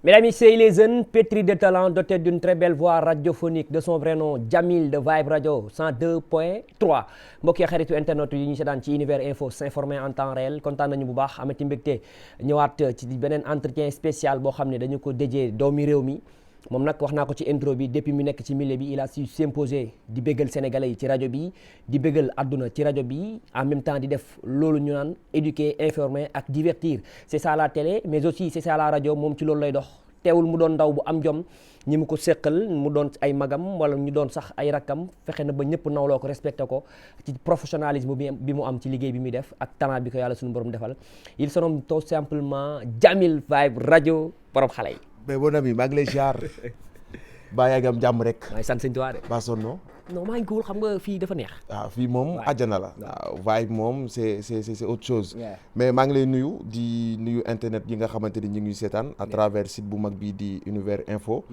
Mesdames et messieurs, il est jeune, pétri de talent, doté d'une très belle voix radiophonique de son vrai nom Jamil de Vibe Radio 102.3 mbokk yi xaritu internet yi ñu seetaan ci Univers Info s'informer en temps réel kontaan nañu bu baax amati mbégte ñëwaat ci beneen entretien spécial boo xam ne dañu ko déjee doomi réew mi moom nag wax naa ko ci intro bi depuis mu nekk ci milieu bi il a su s'imposer di béggal sénégalais yi ci rajo bi di béggal àdduna ci rajo bi en même temps di def loolu ñu naan éduquer informer ak divertir c'est ça la télé mais aussi c'est ça la rajo moom ci loolu lay dox teewul mu doon ndaw bu am jom ñi mu ko séqal mu doon ay magam wala ñu doon sax ay rakkam fexe na ba ñëpp nawloo ko respecté ko ci professionnalisme bi mu am ci liggéey bi muy def ak talent bi ko yàlla suñu borom defal il se nomme tout simplement Jamil Vibe Radio borom xale yi. mais bon ami maa ngi lay ziar baa yaa ngi am jàmm rek. maa ngi sant sëñ Tuubaa de. baa sonno. non maa ngi cool xam nga fii dafa neex. waaw fii moom àjjana la. waaw Vibe moom c'est autre chose. mais maa ngi lay nuyu di nuyu internet yi nga xamante ni ñu ngi seetaan à travers site bu mag bii di Univers Info.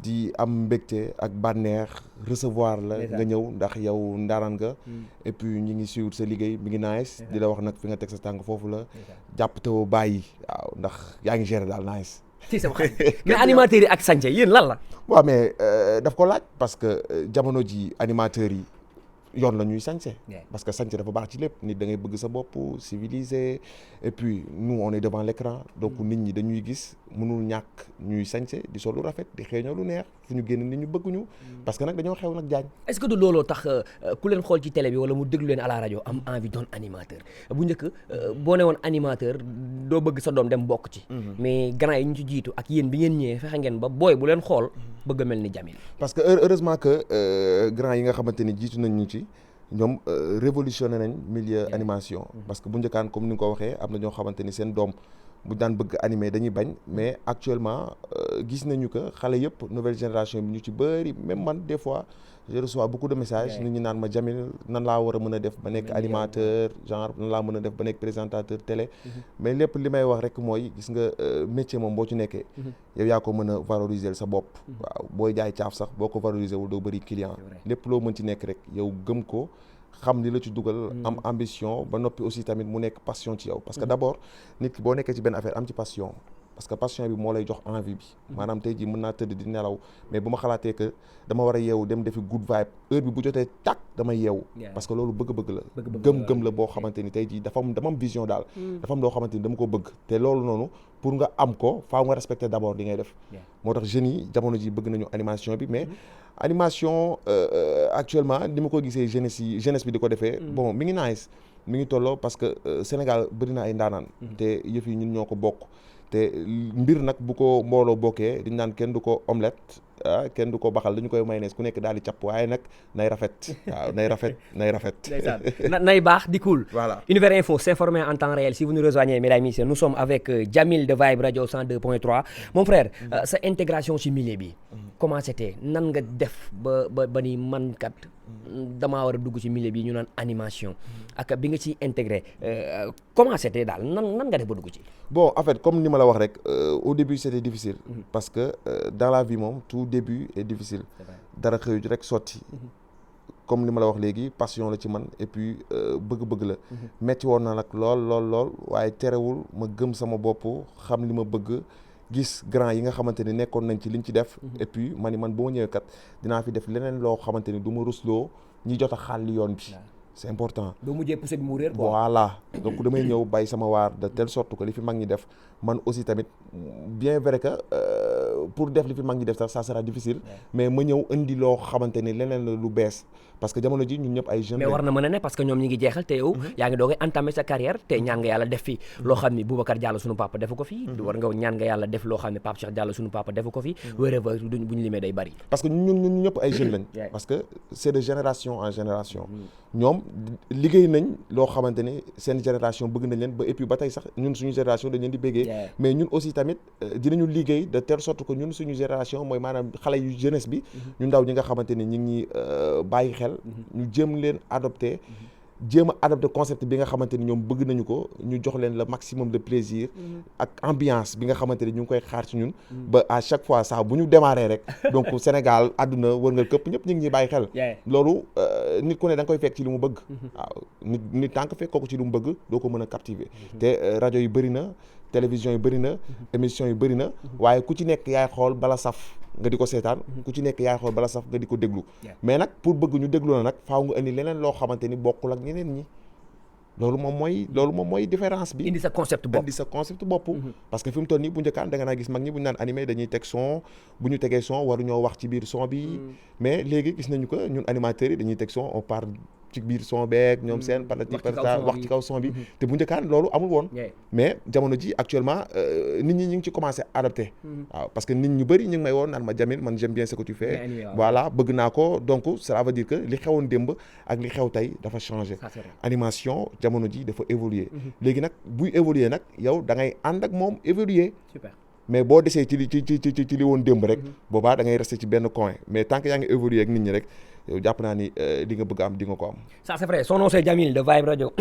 di am mbégte ak bànneex recevoir la nga ñëw ndax yow ndaaraan nga. et puis ñu ngi suivre sa liggéey mi ngi nice di la wax nag fi nga teg sa tànk foofu la. jàpp te woo bàyyi waaw ndax yaa ngi gérer daal nice. ci sama xarit mais animateurs yi ak sànce yéen lan la. waaw mais daf ko laaj parce que jamono ji animateurs yi yoon la ñuy sañse parce que sañse dafa baax ci lépp nit da ngay bëgg sa bopp civilisé et puis nous on est devant l'écran donc nit ñi dañuy gis mënul ñàkk ñuy sañse di sol lu rafet di xeeñoo lu neex fu ñu génn nit ñu bëgg ñu parce que nag dañoo xew nag jaañ. est-ce que du looloo tax ku leen xool ci télé bi wala mu déglu leen à la rajo am envie doon animateur bu njëkk boo ne woon animateur doo bëgg sa doom dem bokk ci. mais grand yi ñu ci jiitu ak yéen bi ngeen ñëwee fexe ngeen ba booy bu leen xool bëgg a mel ni Jamil. parce que heureusement que grand yi nga xamante ni jiitu nañ ñu ci. ñoom révolutionné nañ milieu animation parce que bu njëkkaan comme ni nga ko waxee am na ñoo xamante ni seen doom bu daan bëgg animé dañuy bañ mais actuellement gis nañu que xale yëpp nouvelle génération bi ñu ci bëri même man des fois je reçois beaucoup de messages nit ñi naan ma Jamil nan laa war a mën a def ba nekk animateur genre nan laa mën a def ba nekk présentateur télé mais lépp li may wax rek mooy gis nga métier moom boo ci nekkee yow yaa ko mën a valoriser sa bopp waaw booy jaay caaf sax boo ko valoriser wul doo bëri client lépp loo mën ci nekk rek yow gëm ko xam li la ci dugal am ambition ba noppi aussi tamit mu nekk passion ci yow parce que d'abord nit ki boo nekkee ci benn affaire am ci passion parce que passion bi moo lay jox envie bi maanaam tey jii mën naa tëdd di nelaw mais bu ma xalaatee que dama war a yeewu dem defi good vibe heure bi bu jotee tàkk damay yeewu parce que loolu bëgg-bëgg la gëm-gëm la boo xamante ni tey jii dama am vision daal dafa am loo xamante ni dama ko bëgg te loolu noonu pour nga am ko faaw nga respecter d'abord li ngay def moo tax jeunes yi jamono ji bëgg nañu animation bi mais animation actuellement ni ma ko gisee jeunesse bi di ko defee bon mi ngi nice mi ngi tolloo parce que Sénégal bëri na ay ndaanaan te yëf yi ñun ñoo ko bokk te mbir nag bu ko mbooloo bokkee diñ naan kenn du ko omelette kenn du ko baxal dañu koy mayonnaise ku nekk daal di capp waaye nag nay rafet waaw nay rafet nay baax di cool. Voilà. Univers Info s'informer en temps réel si vous nous rejoignez mesdames et messieurs nous sommes avec Jamil de Vibe Radio 102.3 mon frère sa intégration ci milieu bi comment c'était nan nga def ba ni man kat damaa war a dugg ci milieu bi ñu naan animation ak bi nga ciy intégré comment c'était daal nan nga def ba dugg ci. bon en fait comme ni ma la wax rek au début c'était difficile parce que dans la vie moom tout début est difficile dara xëyu rek sotti comme ni ma la wax léegi passion la ci man et puis bëgg-bëgg la metti woon na nag lool waaye terewul ma gëm sama bopp xam li ma bëgg gis grand yi nga xamante ni nekkoon nañ ci liñ ci def et puis man bu ma ñëwee kat dinaa fi def leneen loo xamante ni du ma rusloo ñi jot a xàll yoon bi c'est important. doo mujjee poussé bi mu réer quoi. voilà donc damay ñëw bàyyi sama waar de telle sorte que li fi mag ñi def man aussi tamit bien vrai que pour def li fi mag ñi def sax ça sera difficile mais ma ñëw indi loo xamante ni leneen la lu bees parce que jamono ji ñun ñëpp ay jeunes. mais war na mën a ne parce que ñoom ñi ngi jeexal te yow yaa ngi doog a entamer sa carrière te ñaan nga yàlla def fi loo xam ni Boubacar Diallo sunu papa defu ko fi war nga ñaan nga yàlla def loo xam ne Pape Cheikh Diallo sunu papa defu ko fi wéréva bu ñu limee day bari parce que ñun ñëpp ay jeunes lañ parce que c'est de génération en génération ñoom liggéey nañ loo xamante ni seen génération bëgg nañ leen ba et puis ba tey sax ñun suñu génération dañ leen di béggee mais ñun aussi tamit dinañu liggéey de telle sorte que ñun suñu génération mooy maanaam xale yu jeunesse bi ñu ndaw ñi nga xamante ni ñu ngi bàyyi xel ñu jëm leen adopté jéem a adopté concept bi nga xamante ni ñoom bëgg nañu ko ñu jox leen le maximum de plaisir ak ambiance bi nga xamante ni ñu ngi koy xaar ci ñun ba à chaque fois saa bu ñu démarré rek donc Sénégal àdduna wërngal këpp ñëpp ñu ngi ñuy bàyyi xel loolu nit ku ne da nga koy fekk ci li mu bëgg waaw nit tant que fekk ko ci li mu bëgg doo ko mën a captiver te rajo yi bëri na télévision yi bëri na émission yi bëri na waaye ku ci nekk yaay xool bala saf nga di ko seetaan ku ci nekk yaay xool bala saf nga di ko déglu mais nag pour bëgg ñu déglu la nag faaw nga indi leneen loo xamante ni bokkul ak ñeneen ñi loolu moom mooy différence bi indi sa concept bopp parce que fi mu toll nii bu njëkkaan da nga naa gis mag ñi bu ñu naan animé dañuy teg son bu ñu tegee son waruñoo wax ci biir son bi mais léegi gis nañu ko ñun animateurs yi dañuy teg son on parle ci biir son beeg ñoom seen patati patata wax ci kaw son bi te bu njëkkaan loolu amul woon mais jamono ji actuellement nit ñi ñu ngi ci commencé adapté waaw parce que nit ñu bëri ñu ngi may woon naan ma Jamil man j'aime bien ce que tu fais voilà bëgg naa ko donc cela veut dire que li xewoon démb ak li xew tey dafa changé animation jamono ji dafa évoluer léegi nag buy évoluer nag yow da ngay ànd ak moom évoluer mais boo desee ci li woon démb rek boobaa da ngay resté ci benn coin mais tant que yaa ngi évoluer ak nit ñi rek yow jàpp naa ni li nga bëgg am di nga ko am. Ça c'est vrai, son nom c'est Jamil de Vibe Radio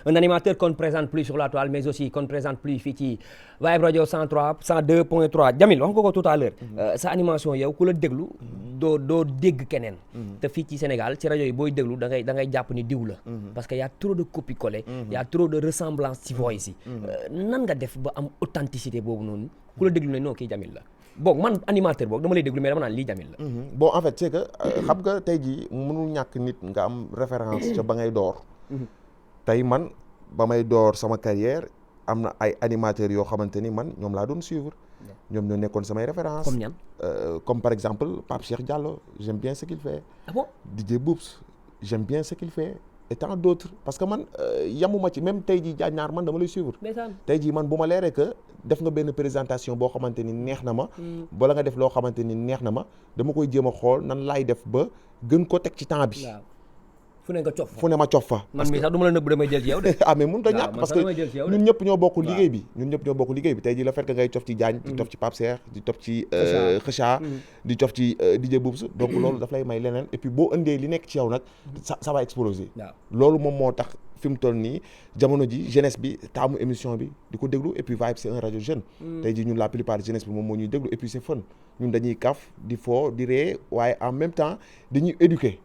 un animateur qu'on ne présente plus sur la toile mais aussi qu'on ne présente plus fii ci Vibe Radio 102.3 Jamil wax nga ko tout à l'heure sa animation yow ku la déglu doo dégg keneen te fii ci Sénégal ci rajo yi booy déglu da ngay jàpp ni diw la parce que y a trop de copie-coller y a trop de ressemblance ci voix yi nan nga def ba am authenticité boobu noonu ku la déglu ne non kii Jamil la boog man animateur boog dama lay déglu mais dama naan lii Jamil la bon en fait c'est que xam nga tey jii mënul ñàkk nit nga am référence ca ba ngay door tey man ba may door sama carrière am na ay animateurs yoo xamante ni man ñoom laa doon suivre ñoom ñoo nekkoon samay référence comme ñan comme par exemple Pape Cheikh Diallo j'aime bien ce qu'il fait DJ Boubs j'aime bien ce qu'il fait et tant d'autres parce que man yamuma ci même tey jii Diagne man dama lay suivre tey jii man bu ma leeree que def nga benn présentation boo xamante ni neex na ma wala nga def loo xamante ni neex na ma dama koy jéem a xool nan laay def ba gën ko teg ci temps bi fu ne nga cof fu ne ma cof fa man mii sax du ma la nëbb damay jël ci yow de ah mais mënut a ñàkk parce que ñun ñëpp ñoo bokk liggéey bi tey jii la fait que ngay cof ci Diagne di tof ci Pape Cheikh di tof ci Kheucha di tof ci DJ Boubs donc loolu daf lay may leneen et puis boo indee li nekk ci yow nag ça va exploser loolu moom moo tax fi mu toll nii jamono ji jeunesse bi taamu émission bi di ko déglu et puis Vibe c'est un radio jeune tey jii ñun la plupart jeunesse bi moom moo ñuy déglu et puis c'est fun ñun dañuy kaf di foo di ree waaye en même temps dañuy éduquer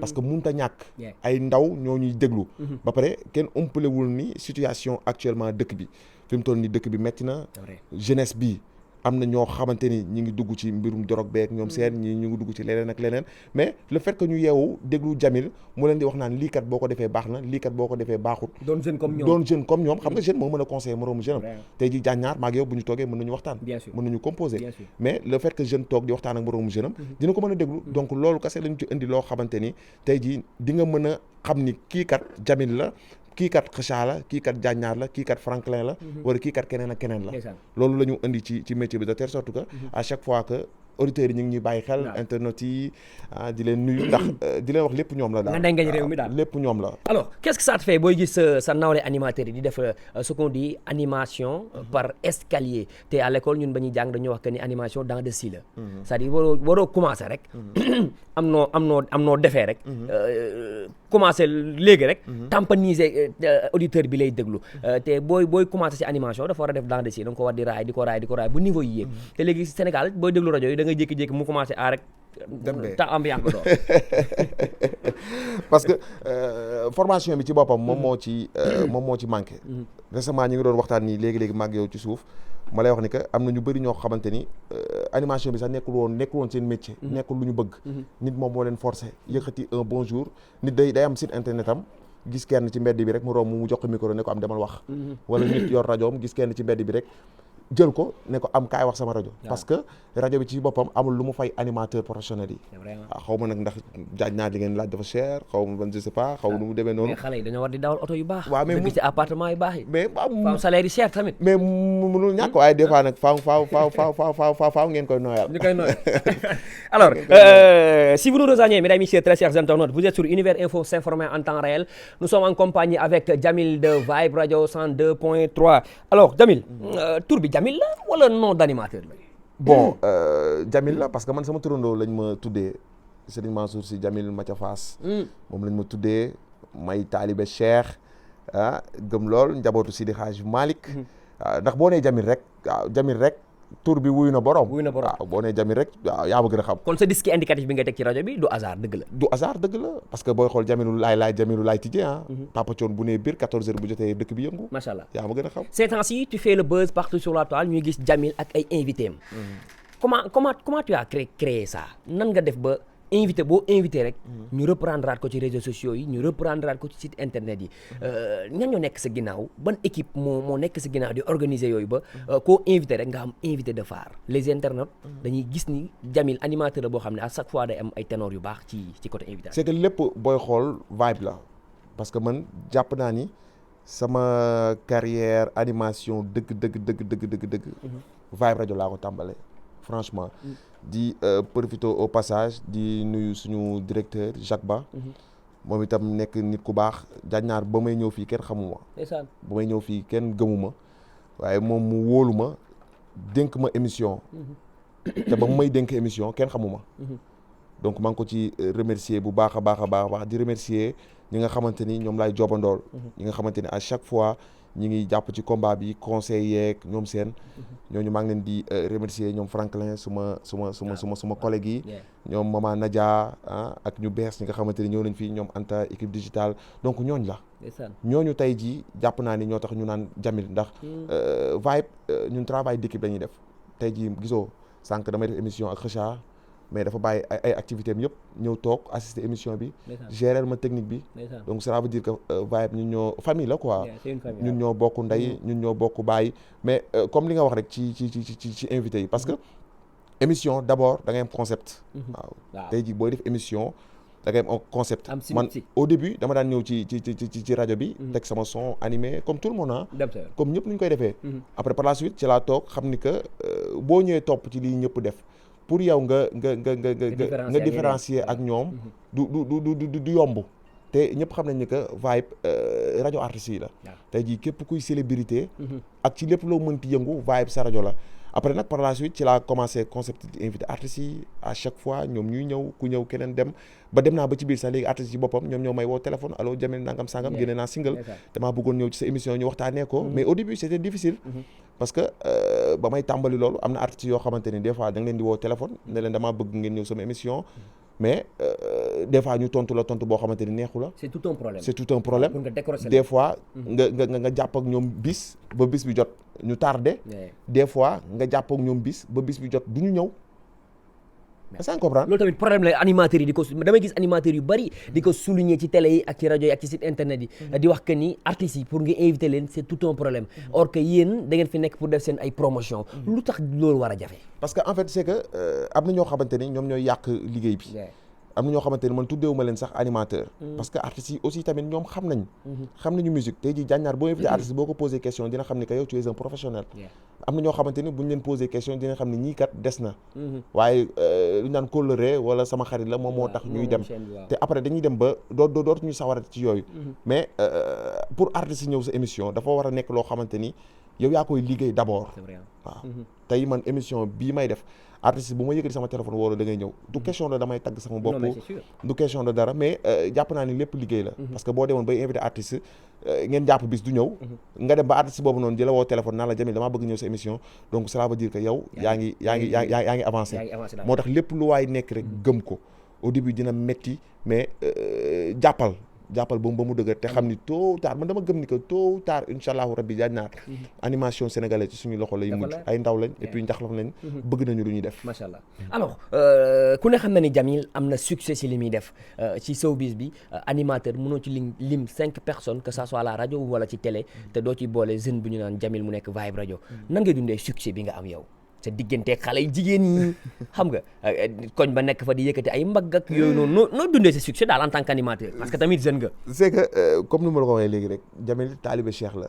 parce que mënut a ñàkk ay ndaw ñoo ñuy déglu ba pare kenn umpalewul ni situation actuellement dëkk bi fi mu toll nii dëkk bi metti na jeunesse bi am na ñoo xamante ni ñi ngi dugg ci mbirum drogue beeg ñoom seen ñi ñu ngi dugg ci leneen ak leneen mais le fait que ñu yeewu déglu Jamil mu leen di wax naan lii kat boo ko defee baax na lii kat boo ko defee baaxut doon jeune comme ñoom xam nga jeune moo mën a conseiller moroomu jeune am tey ji jàññaar maag yow bu ñu toogee mën nañu waxtaan mën nañu composer mais le fait que jeune toog di waxtaan ak moroomu jeune am dina ko mën a déglu donc loolu kese lañu ci indi loo xamante ni tey ji di nga mën a xam ni kii kat Jamil la kii kat Kheucha la kii kat Diagne la kii kat Franklin la wala kii kat keneen ak keneen la loolu la ñu indi ci métier bi de telle sorte que à chaque fois que auditeurs yi ñu ngi ñuy bàyyi xel internautes yi di leen nuyu ndax di leen wax lépp ñoom la daal nga dengañ réew mi daal lépp ñoom la alors qu'est-ce que ça te fait booy gis sa nawle animateurs yi di def ce qu'on dit animation par escalier te à l'école ñun ba ñuy jàng dañoo wax que ni animation dans de si la c'est-à-dire waroo commencer rek am noo defee rek commencer léegi rek tampaniser auditeur bi lay déglu te booy commencer ci animation dafa war a def dans de si da nga ko war di raay di ko raay bu niveau yi yéeg te léegi Sénégal booy déglu rajo yi da ngay jékki-jékki mu commencer a rek ta ambiance ba doon parce que formation bi ci boppam moom moo ci manqué récemment ñu ngi doon waxtaan nii léegi-léegi mag yow ci suuf ma lay wax ni que am na ñu bëri ñoo xamante ni animation bi sax nekkul woon seen métier nekkul lu ñu bëgg nit moom moo leen forcé yëkkati un bon jour nit day am site internet am gis kenn ci mbedd bi rek mu romb mu jox ko micro ne ko am demal wax wala nit yor rajoom gis kenn ci mbedd bi rek jël ko ne ko am kaay wax sama rajo parce que rajo bi ci boppam amul lu mu fay animateur professionnel yi waaw xaw ma nag ndax jaaj naa li ngeen laaj dafa cher xaw ma ban je sais pas xaw ma nu mu demee noonu mais xale yi dañoo war di dawal oto yu baax waaw mais gis ci appartement yu baax yi mais faaw salaire yi cher tamit mais mënul ñàkk waaye des fois nag faaw ngeen koy nooyal ñu koy nooyal alors si vous nous rejoignez mesdames et messieurs très chers internautes vous êtes sur Univers Info s'informer en temps réel nous sommes en compagnie avec Jamil de Vibe Radio 102.3 alors Jamil tur bi Jamil la wala nom d'animateur la bon Jamil la parce que man sama turandoo lañ ma tuddee Serigne Mansour Sy Jamil Mathia Fass moom lañ ma tuddee may taalibe Cheikh gëm lool njabootu Sidi Hadj Malick ndax boo nee Jamil rek waaw Jamil rek tur bi wuyu na borom waaw boo nee Jamil rek waaw yaa ma gën a xam. kon sa disque indicatif bi nga teg ci rajo bi du hasard dëgg la. du hasard dëgg la parce que booy xool Jamilu laay tijjee Papa Thione bu nee biir 14h bu jotee dëkk bi yëngu. macha allah yaa ma gën a xam. ces temps-ci tu fais le buzz partout sur la toile ñuy gis Jamil ak ay invités am. comment tu as créé ça nan nga def ba boo invité rek ñu reprendre ko ci réseaux sociaux yi ñu reprendre ko ci site internet yi ñan ñoo nekk sa ginnaaw ban équipe moo nekk sa ginnaaw di organiser yooyu ba koo invité rek nga am invité de phare les internautes dañuy gis ni Jamil animateur la boo xam ne à chaque fois day am ay ténor yu baax ci côté invitation. c'est que lépp booy xool vibe la parce que man jàpp naa ni sama carrière animation dëgg vibe rajo laa ko tàmbalee franchement di profiter au passage di nuyu suñu directeur Jacques Ba moom itam nekk nit ku baax Jàññaar ba may ñëw fii kenn xamuma ba may ñëw fii kenn gëmuma waaye moom mu wóolu ma dénk ma émission te ba mu may dénk émission kenn xamuma donc maa ngi ko ci remercier bu baax a baax di remercier ñi nga xamante ni ñoom laay joobandool ñi nga xamante ni à chaque fois ñi ngi jàpp ci combat bi conseil yeeg ñoom seen ñooñu maa ngi leen di remercier ñoom Franklin suma collègue yi ñoom Mama Nadia ak ñu bees ñi nga xamante ni ñëw nañ fii ñoom Anta équipe digitale donc ñooñu la ñooñu tey jii jàpp naa ni ñoo tax ñu naan Jamil ndax vibe ñun travail d'équipe la ñuy def tey jii gisoo sànq damay def émission ak Kheucha mais dafa bàyyi ay activités am yëpp ñëw toog assister émission bi gérer ma technique bi donc cela veut dire que vibe ñun ñoo famille la quoi ñun ñoo bokk ndey ñun ñoo bokk baay mais comme li nga wax rek ci invité yi parce que émission d'abord da ngay am concept waaw tey jii booy def émission da ngay am concept man au début dama daan ñëw ci rajo bi teg sama son animé comme tout le monde comme ñëpp nu ñu koy defee après par la suite ci laa toog xam ni que boo ñëwee topp ci lii ñëpp def pour yow nga différencier ak ñoom du yomb te ñëpp xam nañ ni que vibe rajo artistes yi la tey jii képp kuy célébrité ak ci lépp loo mënti yëngu vibe sa rajo la après nag par la suite ci laa commencé concept di invité artistes yi à chaque fois ñoom ñuy ñëw ku ñëw keneen dem ba dem naa ba ci biir sax léegi artistes yi boppam ñoom ñoo may woo téléphone allo Jamil nangam sangam génne naa single damaa bëggoon ñëw ci sa émission ñu waxtaanee ko mais au début c'était difficile parce que ba may tàmbali loolu am na artistes yoo xamante ni des fois da nga leen di woo téléphone ne leen damaa bëgg ngeen ñëw sama émission mais des fois ñu tontu boo xamante ni neexu la. c'est tout un problème pour nga décrocher des fois nga jàpp ak ñoom bis ba bis bi jot ñu tardé. des fois nga jàpp ak ñoom bis ba bis bi jot du ñu ñëw. est-ce que comprendre loolu tamit problème la animateurs yi di ko damay gis animateurs yu bari di ko souligner ci télé yi ak ci rajo yi ak ci site internet yi di wax que ni artistes yi pour nga inviter leen c'est tout un problème or que yéen da ngeen fi nekk pour def seen ay promotion lu tax loolu war a jafe parce que en fait c'est que am na ñoo xamante ni ñoom ñooy yàq liggéey bi am na ñoo xamante ni man tuddeewuma leen sax animateur parce que artistes yi aussi tamit ñoom xam nañu musique tey jii Jàññaar boo invité artiste boo ko posé question dina xam ni que yow tu es un professionnel am na ñoo xamante ni bu ñu leen posé question dina xam ni ñii kat des na waaye lu ñu naan kóllëre wala sama xarit la moom moo tax ñuy dem te après dañuy dem ba dootu ñuy sawarati ci yooyu mais pour artiste yi ñëw sa émission dafa war a nekk loo xamante ni yow yaa koy liggéey d'abord waaw tey man émission bii may def artiste bu ma yëkkati sama téléphone wóola da ngay ñëw du question la damay tagg sama bopp du question de dara mais jàpp naa ni lépp liggéey la parce que boo demoon bay invité artiste ngeen jàpp bis du ñëw nga dem ba artiste boobu noonu di la woo téléphone naan la Jamil damaa bëgg ñëw sa émission donc cela veut dire que yow yaa ngi avancé moo tax lépp lu waay nekk rek gëm ko au début dina metti mais jàppal ba mu dëgër te xam ni tôt ou tard man dama gëm ni que tôt ou tard incha allahu rabbi Jàññaar animation sénégalaise ci suñu loxo lay mujj ay ndaw lañ et puis njaxlaf lañ bëgg nañu lu ñuy def macha allah alors ku ne xam na ni Jamil am na succès ci li muy def ci showbiz bi animateur mënoo ci lim 5 personnes que ça soit la rajo wala ci télé te doo ci boole jeune bu ñu naan Jamil mu nekk Vibe Radio nan ngay dundee succès bi nga am yow sa diggante xale yi jigéen ñi xam nga koñ ba nekk fa di yëkkati ay mbagg ak yooyu noonu noo dundee sa succès daal en tant qu'animateur parce que tamit jeune nga c'est que comme ni ma la ko waxee léegi rek Jamil taalibe Cheikh la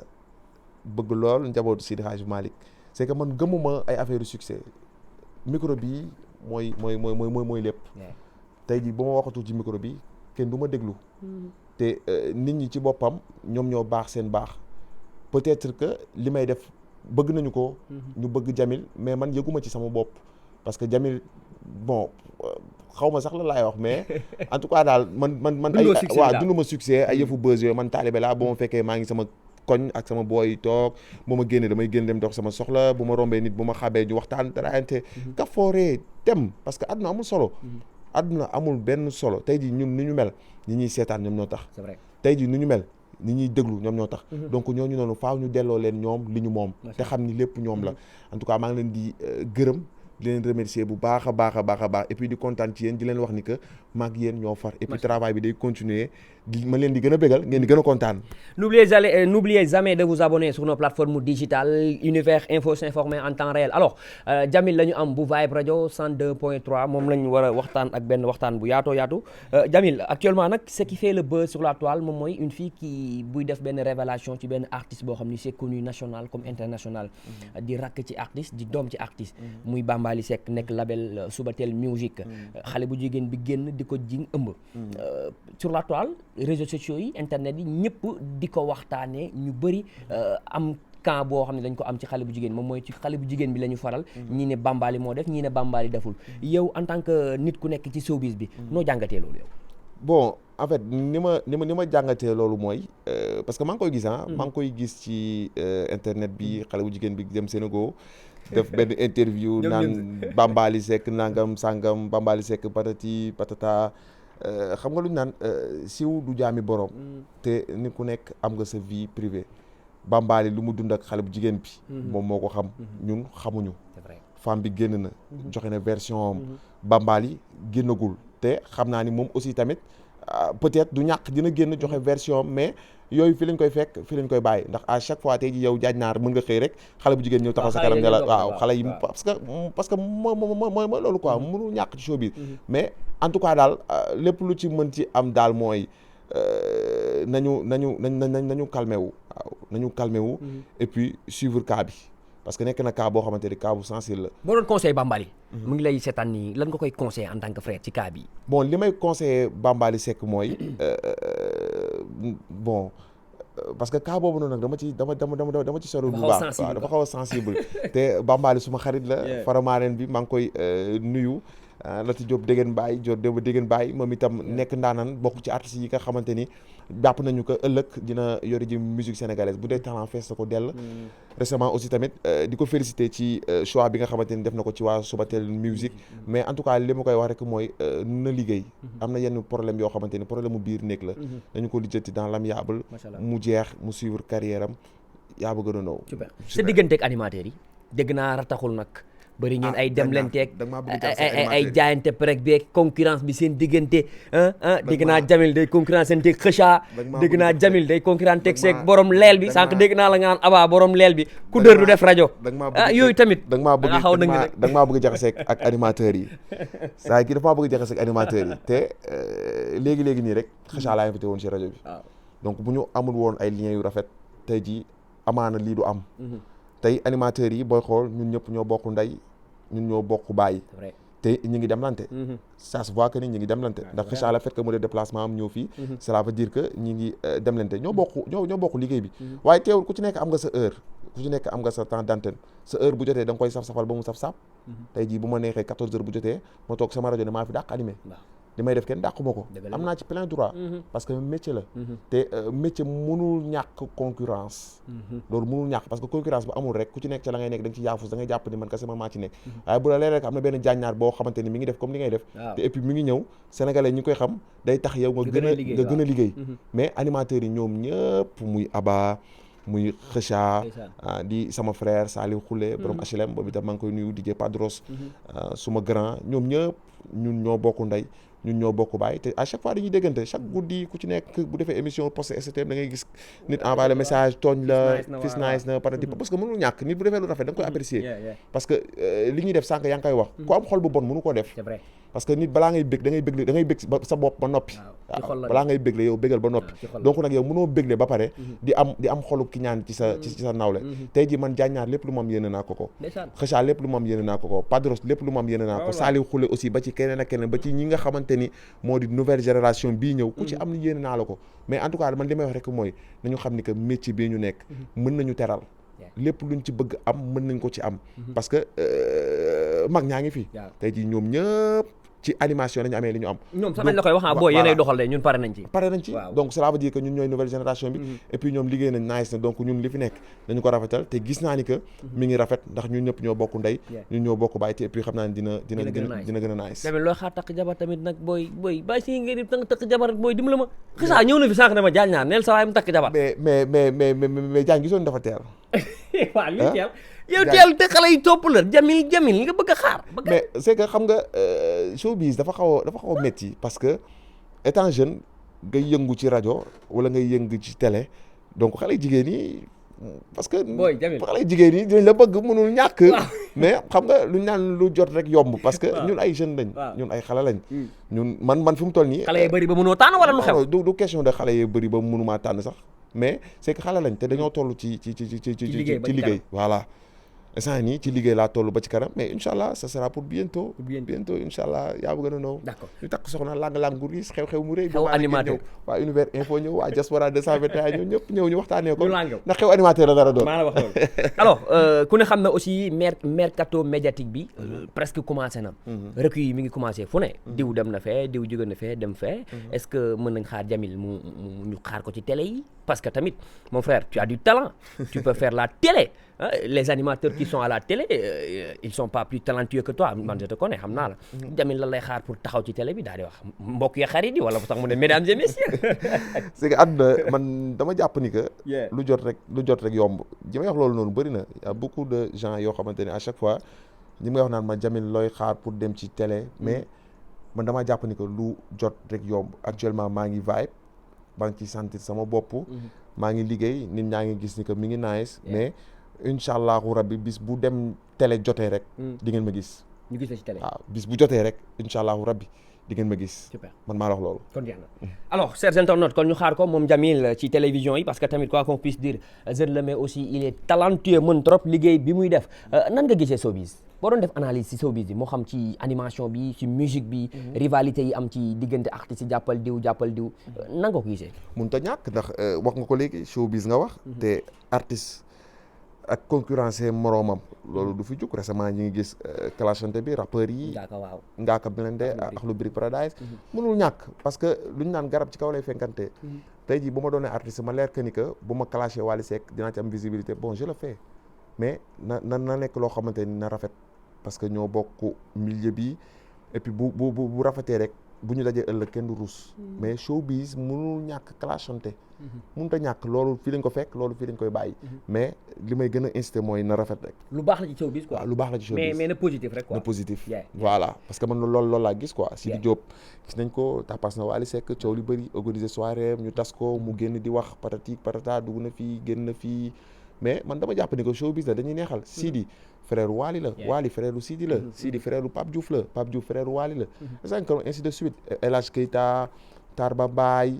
bëgg lool njabootu Sidi Hadj Malick c'est que man gëmuma ay affaire succès micro bi mooy lépp tey jii ba ma waxatu ci micro bi kenn du ma déglu te nit ñi ci boppam ñoom ñoo baax seen baax peut-être que li may def bëgg nañu ko ñu bëgg Jamil mais man yëguma ci sama bopp parce que Jamil bon xaw ma sax la laay wax mais en tout cas daal man ay waaw dunduma succès ay yëfu buzz yooyu man taalibe laa bu ma fekkee maa ngi sama koñ ak sama booy toog bu ma génnee damay génn dem dox sama soxla bu ma rombee nit bu ma xabee ñu waxtaan daraante ka fooree dem parce que àdduna amul solo àdduna amul benn solo tey jii ñun ni ñu mel ñi ñuy seetaan ñoom ñoo tax c'est vrai tey jii ni ñu mel ñi ñuy déglu ñoom ñoo tax donc ñooñu noonu faaw ñu delloo leen ñoom li ñu moom te xam ni lépp ñoom la en tout cas maa ngi leen di gërëm di leen remercier bu baax a baax a baax a baax et puis di kontaan ci yéen di leen wax ni que maag yéen ñoo far et puis travail bi day continuer ma leen di gën a bégal ngeen di gën a kontaan. N'oubliez jamais de vous abonner sur nos plateformes digitales Univers Info s'informer en temps réel alors Jamil la ñu am bu Vibe Radio 102.3 moom la ñu war a waxtaan ak benn waxtaan bu yaatoo yaatu Jamil actuellement nag ce qui fait le buzz sur la toile moom mooy une fille qui buy def benn révélation ci benn artiste boo xam ni c'est connu national comme international di rakk ci artiste di doom ci artiste muy Bambaly Seck nekk label Subatel Music xale bu jigéen bi génn di ko jiñ ëmb sur la toile réseaux sociaux yi internet yi ñëpp di ko waxtaanee ñu bëri am camp boo xam ne dañ ko am ci xale bu jigéen moom mooy ci xale bu jigéen bi la ñu faral ñii ne Bambaly moo def ñii ne Bambaly deful yow en tant que nit ku nekk ci showbiz bi noo jàngatee loolu yow. bon en fait ni ma jàngatee loolu mooy parce que maa ngi koy gis maa ngi koy gis ci internet bi xale bu jigéen bi dem Sénégal def benn interview naan Bambaly Seck nangam sangam Bambaly Seck patati patata xam nga lu ñu naan siiw du jaami borom te nit ku nekk am nga sa vie privée Bambaly lu mu dund ak xale bu jigéen bi moom moo ko xam ñun xamuñu femme bi génn na joxe na version am Bambaly génnagul te xam naa ni moom aussi tamit peut-être du ñàkk dina génn joxe version mais yooyu fi lañ koy fekk fi lañ koy bàyyi ndax à chaque fois tey ji yow jaaj naar mën nga xëy rek xale bu jigéen ñëw taxaw sa kanam ne la waaw xale yi parce que mooy loolu quoi mënul ñàkk ci showbiz mais en tout cas daal lépp lu ci mën ci am daal mooy nañu calmé wu waaw nañu calmé wu et puis suivre cas bi parce que nekk na cas boo xamante ni cas bu sensible la. boo doon conseil Bambaly mu ngi lay seetaan nii lan nga koy conseiller en tant que frère ci cas bi. bon li may conseiller Bambaly Seck mooy bon parce que cas boobu noonu nag dama ci sori bu baax waaw dafa xaw a sensible te Bambaly suma xarit la faramaaren bi maa ngi koy nuyu Lati Diop Degen Baye Diop Degen Baye moom itam nekk ndaanan bokk ci artistes yi nga xamante ni jàpp nañu ko ëllëg dina yori ji musique sénégalaise bu dee talent fees na ko dell récemment aussi tamit di ko féliciter ci choix bi nga xamante ni def na ko ci waa Subatel Music mais en tout cas li ma koy wax rek mooy na liggéey am na yenn problème yoo xamante ni problème mu biir néeg la dañu ko lijjanti dans l'amiable mu jeex mu suivre carrière am yaa bëgg a naw super sa digganteeg animateurs yi dégg naa rataxul nag bëri ngeen ay demlenteeg ay jaayante prek beeg concurrence bi seen diggante dégg naa Jamil day concurrence seen teeg xëcha dégg naa Jamil day concurrence teg seeg borom leel bi sànq dégg naa la nga naan Aba borom leel bi ku dër du def rajo yooyu tamit da nga maa bëgg jaxase ak animateurs yi saa kii dafa maa bëgg jaxase ak animateurs yi te léegi nii rek xëcha laa invité woon ci rajo bi donc bu ñu amul woon ay liens yu rafet tey ji amaana lii du am tey animateurs yi booy xool ñun ñëpp ñoo bokk ndey ñun ñoo bokk bàyyi te ñu ngi demlante ça se voit que ni ñu ngi demlante ndax xëcca le fait que mu def déplacement am ñëw fii cela veut dire que ñi ngi demlante ñoo bokk liggéey bi waaye teewul ku ci nekk am nga sa heure ku ci nekk am nga sa temps d'antenne sa heure bu jotee da nga koy saf-safal ba mu saf-saf tey jii bu ma neexee 14 heures bu jotee ma toog sama rajo ne maa fi dàq animé li may def kenn dàquma ko am naa ci plein droit parce que métier la te métier mënul ñàkk concurrence loolu mënul ñàkk parce que concurrence bu amul rek ku ci nekk ca la ngay nekk da nga ci yaafus da ngay jàpp ni man kese maa ci nekk waaye bu la leer rek am na benn jàññaar boo xamante ni mi ngi def comme li ngay def te et puis mi ngi ñëw sénégalais ñi koy xam day tax yow nga gën a liggéey mais animateurs yi ñoom ñëpp muy Aba muy Kheucha di sama frère Saliou Khoulé borom HLM boobu itam maa ngi koy nuyu DJ Padros suma grand ñoom ñëpp ñun ñoo bokk ndey ñun ñoo bokk baay te à chaque fois dañuy déggante chaque guddi ku ci nekk bu defee émission posté STM da ngay gis nit envoyé le message tooñ la fis nice na patati parce que mënul ñàkk nit bu defee lu rafet da nga koy apprécier parce que li ñuy def sànq yaa ngi koy wax ku am xol bu bon mënu ko def parce que nit balaa ngay bég da ngay bég sa bopp ba noppi waaw balaa ngay bégle yow bégal ba noppi donc nag yow mënoo bégle ba pare di am xolu ki ñaan ci sa nawle tey ji man jàññaar lépp lu mu am yéene naa ko Kheucha lépp lu mu am yéene naa ko Padros lépp lu mu am yéene naa ko Saliou Khoulé aussi ba ci keneen ak keneen ba ci ñi nga xamante ni moo di nouvelle génération bii ñëw ku ci am ni yéene naa la ko mais en tout cas man li may wax rek mooy nañu xam ni que métier bii ñu nekk mën nañu teral lépp luñ ci bëgg am mën nañ ko ci am parce que mag ñaa ngi fi tey jii ñoom ñëpp ci animation lañu amee li ñu am. ñoom sax nañ la koy wax booy yéenay doxal de ñun pare nañ ci. donc cela veut dire que ñun ñooy nouvelle génération bi. et puis ñoom liggéey nañ nice na donc ñun li fi nekk dañu ko rafetal te gis naa ni que mi ngi rafet ndax ñun ñëpp ñoo bokk ndey. ñun ñoo bokk baay te et puis xam naa ne dina gën a nice. tamit looy xaar takk jabar tamit nag booy bàyyi si ngeen di takk jabar booy dimbali ma. xisaa ñëw na fi sànq dama jaañ ñaar neel sa waay mu takk jabar. mais jaañ gisoon dafa teel. waaw li teel yow teel te xale yi topp la jamil nga bëgg a xaar. mais c'est que xam nga showbiz dafa xaw a métti parce que étant jeune ngay yëngu ci rajo wala ngay yëngu ci télé donc xale jigéen yi parce que xale jigéen yi dinañ la bëgg mënul ñàkk. mais xam nga luñ naan lu jot rek yomb parce que ñun ay jeunes lañ. ñun ay xale lañ. ñun man fi mu toll nii. xale yi bëri ba mënoo tànn wala lu xew. du question de xale yi bëri ba mënumaa tànn sax mais c'est que xale lañ te dañoo toll ci liggéey voilà. instant nii ci liggéey laa toll ba ci kanam mais incha allah ça sera pour bientôt incha allah yaa bëgg a nëw. d'accord ñu takk soxna lang gu riis xew-xew mu rëy. xew animateur waa Univers Info ñëw waa Diaspora 221 ñëw ñu waxtaanee ko. ndax xew animateur la dara doon. maa la wax loolu alors ku ne xam na aussi mercato médiatique bi presque commencé na. recul yi mi ngi commencé fu ne. diw dem na fee diw jóge na fee dem fee. est-ce que mën nañ xaar Jamil mu ñu xaar ko ci télé yi parce que tamit mon frère tu as du talent tu peux faire la télé. Les animateurs qui sont à la télé ils sont pas plus talentueux que toi man je te connais xam naa la. Jamil la lay xaar pour taxaw ci télé bi daal di wax mbokk ya xarit yi wala sax mu ne mesdames et messieurs. c'est que àdduna man dama jàpp ni que. lu jot rek yomb ji may wax loolu noonu bëri na y a beaucoup de gens yoo xamante ne à chaque fois ñi may wax naan ma Jamil looy xaar pour dem ci télé mais man dama jàpp ni que lu jot rek yomb actuellement maa ngi vibe maa ngi ciy sentir sama bopp. maa ngi liggéey nit ñaa ngi gis ni que mi ngi nice mais. incha allahu rabbi bis bu dem télé jotee rek. di ngeen ma gis. ñu gis la ci télé. waaw bis bu jotee rek incha allahu rabbi di ngeen ma gis. super man maa la wax loolu. kon jeex na alors chers internautes kon ñu xaar ko moom Jamil ci télévision yi parce que tamit quoi qu'on puisse dire je le mets aussi il est talentueux mën trop liggéey bi muy def nan nga gisee showbiz boo doon def analyse ci showbiz bi moo xam ci animation bi ci musique bi. rivalité yi am ci diggante artistes yi jàppal diw nan nga ko gisee. mënut a ñàkk ndax wax nga ko léegi showbiz nga wax. te artiste. ak concurrence moroomam loolu du fi jug récemment ñu ngi gis clashante bi rappeurs yi. Ngaaka Blindé ak lu Brick Paradise. mënul ñàkk parce que lu ñu naan garab ci kaw lay fenkante. tey jii bu ma doonee artiste ma leer que ni que bu ma clashé Wally Seck dinaa ci am visibilité bon je le fais mais na nekk loo xamante ni na rafet parce que ñoo bokk milieu bi et puis bu rafetee rek bu ñu dajee ëllëg kenn du ruus. mais showbiz mënul ñàkk clashante. mënut a ñàkk loolu fii lañ ko fekk loolu fii lañ koy bàyyi. mais li may gën a incité mooy na rafet rek. lu baax la ci showbiz quoi. waaw lu baax la ci showbiz mais na positif rek quoi. na positif voilà parce que man loolu laa gis quoi. Sidi Diop gis nañ ko tapas na Wally Seck coow li bëri organiser soirée ñu tas ko mu génn di wax patati patata dugg na fii génn na fii mais man dama jàpp ni que showbiz la dañuy neexal. Sidi frère Wally la. Wally frère lu Sidi la. Sidi frère lu Pape Diouf la Pape Diouf frère Wally la. ainsi de suite El Hadj Keita Tarba Mbaye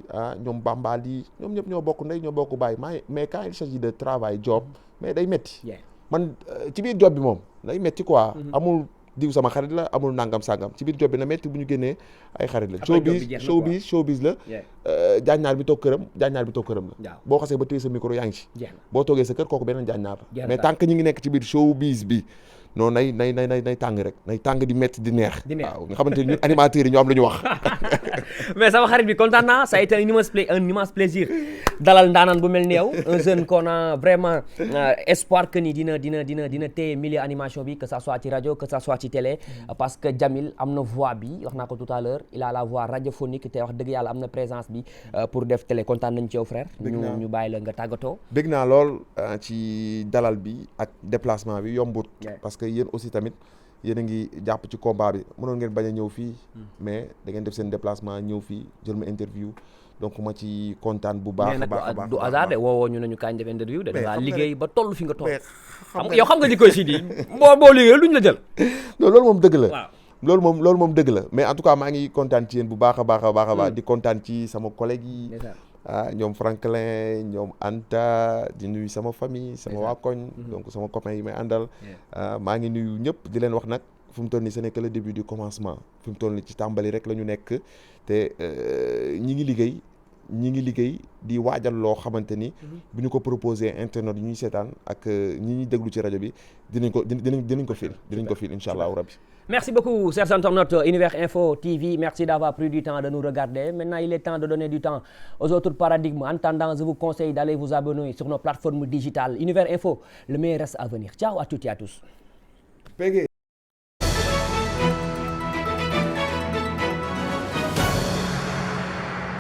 ñoom Bambali ñoom ñëpp ñoo bokk ndey ñoo bokk baay mais quand il s'agit de travail job mais day metti man ci biir job bi moom day metti quoi amul diw sama xarit la amul nangam sangam ci biir job bi na metti bu ñu génnee ay xarit la showbiz la jaañnaar bi toog këram la boo xasee ba téye sa micro yaa ngi ci boo toogee sa kër kooku beneen jaañnaar la mais tant que ñu ngi nekk ci biir showbiz bi non nay tàng rek nay tàng di metti di neex waaw nga xamante ni ñun animateurs yi ñoo am lu ñu wax mais sama xarit bi kontaan naa ça a été un immense plaisir dalal ndaanaan bu mel ni yow un jeune qu'on a vraiment espoir que ni dina téye milieu animation bi que ça soit ci rajo que ça soit ci télé parce que Jamil am na voix bi wax naa ko tout à l'heure il a la voix radiophonique te wax dëgg yàlla am na présence bi pour def télé kontaan nañ ci yow frère ñu bàyyi la nga tàggatoo dégg naa lool ci dalal bi ak déplacement bi yombut parce que yéen aussi tamit yéen a ngi jàpp ci combat bi mënoon ngeen bañ a ñëw fii mais da ngeen def seen déplacement ñëw fii jël ma interview donc ma ci kontaan bu baax a baax du hasard de woowoo ñu nañu kañ def interview de dangaa liggéey ba toll fi nga toll yow xam nga di koy Sidi boo liggéey luñ la jël non loolu moom dëgg la loolu moom dëgg la mais en tout cas maa ngi kontaan ci yéen bu baax a baax di kontaan ci sama collègue yi ñoom Franklin ñoom Anta di nuyu sama famille sama waa koñ donc sama copain yi may àndal maa ngi nuyu ñëpp di leen wax nag fu mu toll nii ce n'est que le début du commencement fu mu toll nii ci tàmbali rek la ñu nekk te ñi ngi liggéey ñi ngi liggéey di waajal loo xamante ni bu ñu ko proposé internet yi ñuy seetaan ak ñi ñuy déglu ci rajo bi dinañ ko fil incha allahu rabbi. Merci beaucoup, chers internautes Univers Info TV. Merci d'avoir pris du temps de nous regarder. Maintenant, il est temps de donner du temps aux autres paradigmes. En attendant, je vous conseille d'aller vous abonner sur nos plateformes digitales. Univers Info, le meilleur reste à venir. Ciao à toutes et à tous.